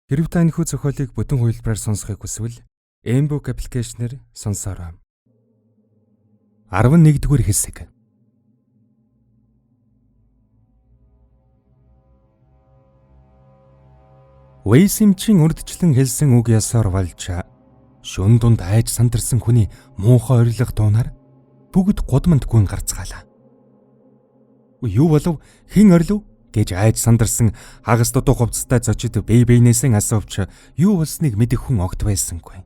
Хэрв та энэхүү зохиолыг бүтэн хувилбараар сонсохыг хүсвэл Mbook аппликейшнээр сонсоорой. 11-р хэсэг. Вэйсэмчин урдчлан хэлсэн үг ясаар болж шөн дунд айж сандарсан хүний муухай орилох дуунаар бүгд гудамд гүн гарцгаалаа. Юу болов? Хэн орилов? Гэж айж сандарсан хагас дутуу хувцастай зочид бие биенээсээ асуувч юу болсныг мэдэх хүн огт байсангүй.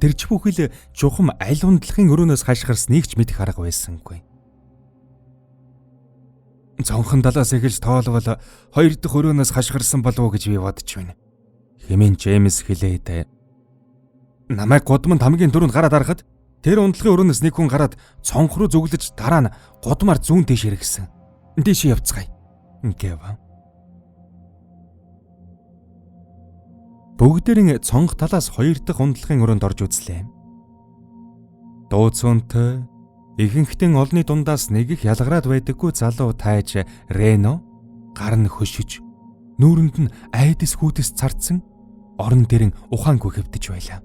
Тэр ч бүхэл чухам аль ундлахын өрөөнөөс хашгирсныг ч мэдэх арга байсангүй. Цонхон талаас эхэлж тоолвол хоёр дахь өрөөнөөс хашгирсан болов уу гэж би бодож байна. Хэмээн Джеймс хэлээд намайг гудамд хамгийн түрүүнд гараад харахад тэр ундлахын өрөөнөөс нэг хүн гараад цонх руу зүглэж дараа нь гудмаар зүүн тийш эргэсэн. Тийш явцгаая гэв. Бүгдээрэн цонх талаас хоёр дахь ундлахын өрөөнд орж үзлээ. Дуу цөөнтэй ихэнхдээ олны дундаас нэг их ялгараад байдаггүй залуу тайж Рено гар нь хөшөж нүүрэнд нь айдас хүүтэс царцсан орон дэрэн ухаангүй хэвтэж байлаа.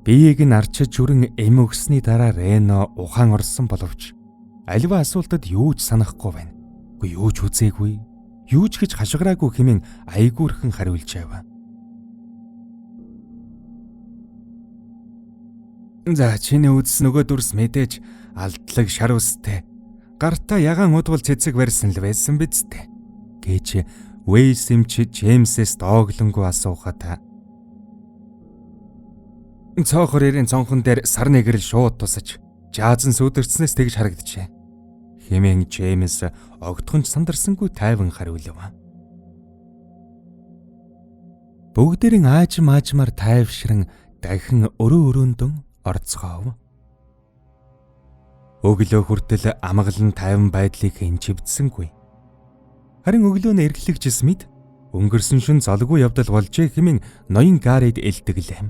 Биеийг нь арчиж үрэн эм өгсний дараа Рено ухаан орсон боловч аливаа асуултад юу ч санахгүй байна. Үгүй юу ч үзээгүй, юу ч гэж хашгираагүй хэмээн айгуурхан хариулж байв. За чиний үзсэн нөгөө дүрс мэдээж алдлаг шар үстэй. Гартаа ягаан удвал цэцэг барьсан л байсан биз дээ гэж Вэйс эмч Джеймсээс дооглонгүй асуухад цоохор эрийн цонхон дээр сарны гэрэл шууд тусаж жаазан сүдэрчснээс тэгж харагджээ. Хэмээн Джеймс огтхон ч сандарсангүй тайван хариулв. Бүгдээрэн аажим аажмаар тайвшран дахин өрөө өрөөндөн орцгоов. Өглөө хүртэл амгалан тайван байдлыг хэн ч эвдсэнгүй. Харин өглөө нь эрхлэгч Смит өнгөрсөн шөнө золгүй явдал болжээ хэмээн ноён Гарид элдэглээ.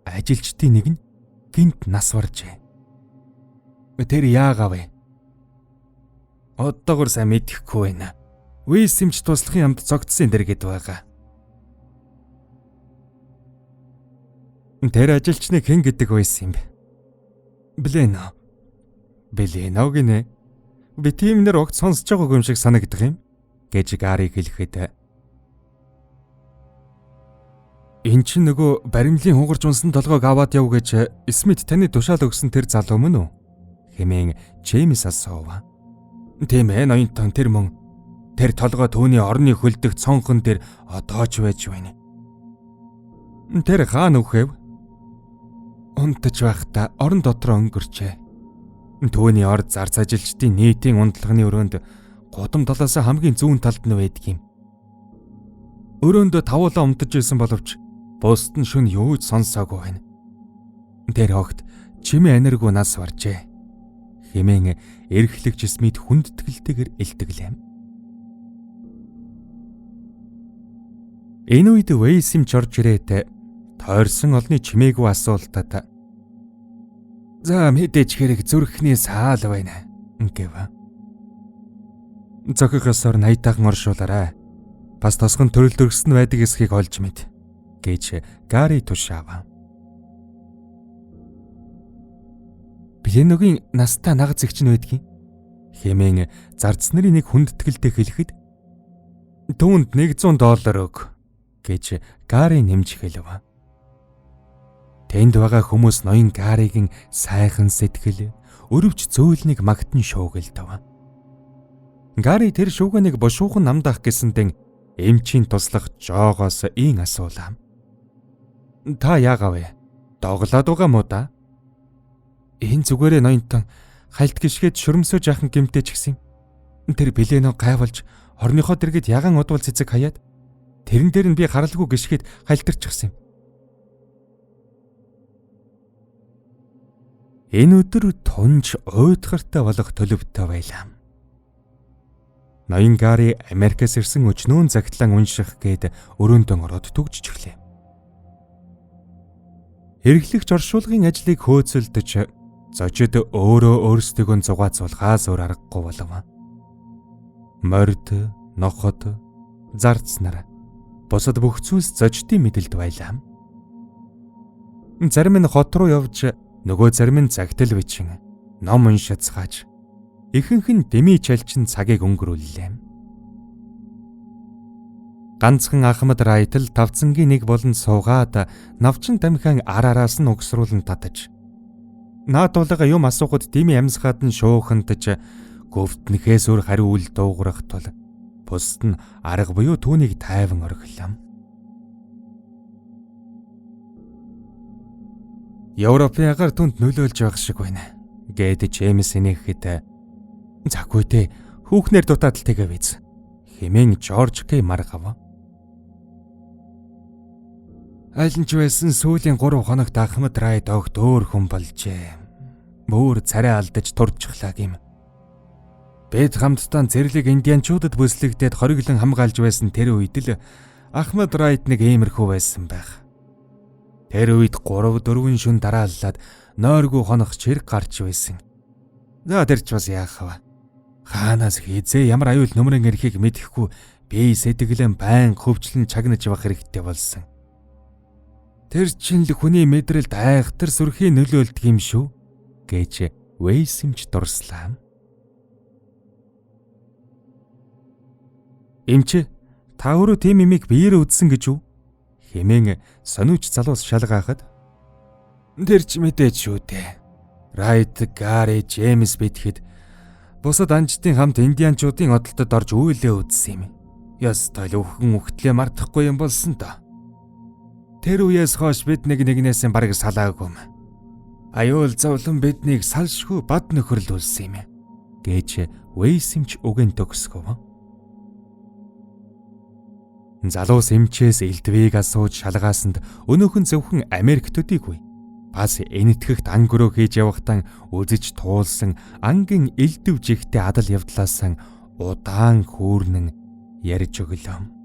Ажилчдын нэг нь гинт нас баржээ. Тэр яагаав вэ? Одоогор сайн мэдэхгүй байна. Висэмч туслахын ямд зогтсон дэр гэд байгаа. Тэр ажилчныг хэн гэдэг байсан юм бэ? Блено. Блено гинэ. Би тийм нэр огт сонсож байгаагүй юм шиг санагдах юм гэж Гари хэлэхэд энэ чинь нөгөө баримлын хугарч унсан толгойг аваад яв гэж Смит таны тушаал өгсөн тэр залуу мөн үү? Хэмээн Джеймс асуув. Тийм ээ, ноёнтон тэр мөн. Тэр толгой түүний орны хөлдөх цонхон дээр одоо ч байж байна. Тэр хаана үхэв? Унтаж байхдаа орон дотроо өнгөрчээ. Түүний ор зарц ажилчдын нийтийн унтлагын өрөөнд гудам талаас хамгийн зүүн талд нь байдаг юм. Өрөөндөө тавуулаа унтаж исэн боловч бусд нь шөнө юу ч сонсоогүй байна. Тэр огт чимээ аниргүй нас баржээ. Хэмээн эрхлэгч Смит хүндэтгэлтэйгээр элдэглээ. Энэ үед Вэйсэмч орж ирээд тойрсон олны чимээгүй асуултад за мэдээж хэрэг зүрхний саал байна гэв. Зохих ёсоор наятайхан оршуулаарай. Бас тосгон төрөл дөргсөн байдаг эсхийг олж мэд гэж Гари тушаав. Бленогийн настай нагаз эгч нь байдгийн хэмээн зарц нарын нэг хүндэтгэлтэй хэлэхэд түүнд $100 өг гэж Гари нэмж хэлв. Тэнд байгаа хүмүүс ноён Гаригийн сайхан сэтгэл, өрөвч зөөлнийг магтан шуугилдав. Гари тэр шууганыг бушуухан намдаах гэсэндэн эмчийн туслах жоогоос ийн асуулаа. Та яагаав вэ? Доглоод байгаа мó да? Энэ зүгээрээ ноёнтон хальт гიშгээд шөрөмсөө жаахан гимтэй ч гэсэн. Тэр бэлэнөө гайвалж орныхоо дэргэд ягаан удвал цэцэг хаяад тэрэн дээр нь би харалгүй гიშгээд хальтарчихсан юм. Энэ өдөр тунж уйтгартай болох төлөвтэй байлаа. Ноён Гари Америкаас ирсэн өчнөөн загтлан унших гээд өрөөндөө ороод түгжчихлээ. Хэрэглэгч оршуулгын ажлыг хөөцөлдөж зочид өөрөө өөрсдийгөө зугаацуулахаас өөр аргагүй болов. Морд, ноход, зарц нар бусад бүх зүйлс зочдын мэдэлд байлаа. Зарим нь хот руу явж, нөгөө зарим нь загтал бичин, ном уншицгааж, ихэнх нь дэмий чалчин цагийг өнгөрүүллээ. Ганцхан Ахмад Райтл тавцангийн нэг болонд суугаад навчин тамхиан ар араас нь угсруулан татаж, наадуулга юм асуухад дими амьсгаад нь шуухантаж гөвтнөхээс өөр хариу үйл дуугарах тул бусд нь арга буюу түүнийг тайван орхилоо. Европын агаар түнд нөлөөлж байх шиг байна гээд Джеймс инээхэд, "Заггүй дээ, хүүхнэр дутаад л тэгээ биз" хэмээн Жорж Кей маргав. Аль нь ч байсан сүүлийн 3 хоногт Ахмад Райд огт өөр хүн болжээ. Бүр царай алдаж турчихлаа гэм. Бид хамтдаа зэрлэг индианчуудад бүслэгдээд хориглон хамгаалж байсан тэр үед л Ахмад Райд нэг иймэрхүү байсан байх. Тэр үед 3 4 шүн дарааллаад нойргүй хонох чирэг гарч байсан. За тэр ч бас яах вэ? Хаанаас хизээ ямар аюул нүмерэн ирэхийг мэдэхгүй би сэтгэлэн байн хөвчлэн чагнаж явах хэрэгтэй болсон. Тэр чинь л хүний мэдрэлд айхтар сүрхий нөлөөлдөг юм шүү гэж Вэйсэмч дурслаа. Эмч, та өөрөө тийм имийг биеэрээ үзсэн гэж үү? Хэмээн сониуч залуус шалгаахад, тэр ч мэдээж шүү дээ. Райт, Гари, Джеймс битгэхэд бусад анжтын хамт индианчуудын одолтод орж үйлээ үзсэн юм. Ёстой л өхөн үхтлээ мартахгүй юм болсон доо. Тэр үеэс хойш бид нэг нэгнээс бараг салаагүй юм. Аюул зовлон биднийг салшгүй бад нөхөрлүүлсэн юм гэж Вэйсэмч үгэн төгсгөв. Залуус эмчээс элдвийг асууж шалгаасанд өнөөхөн зөвхөн Америк төдийгүй бас энэтгэхт ангөрөө хийж явахтан үзэж туулсан ангийн элдв жигтэй адал явдлаасан удаан хүүрнэн ярьж өглөө.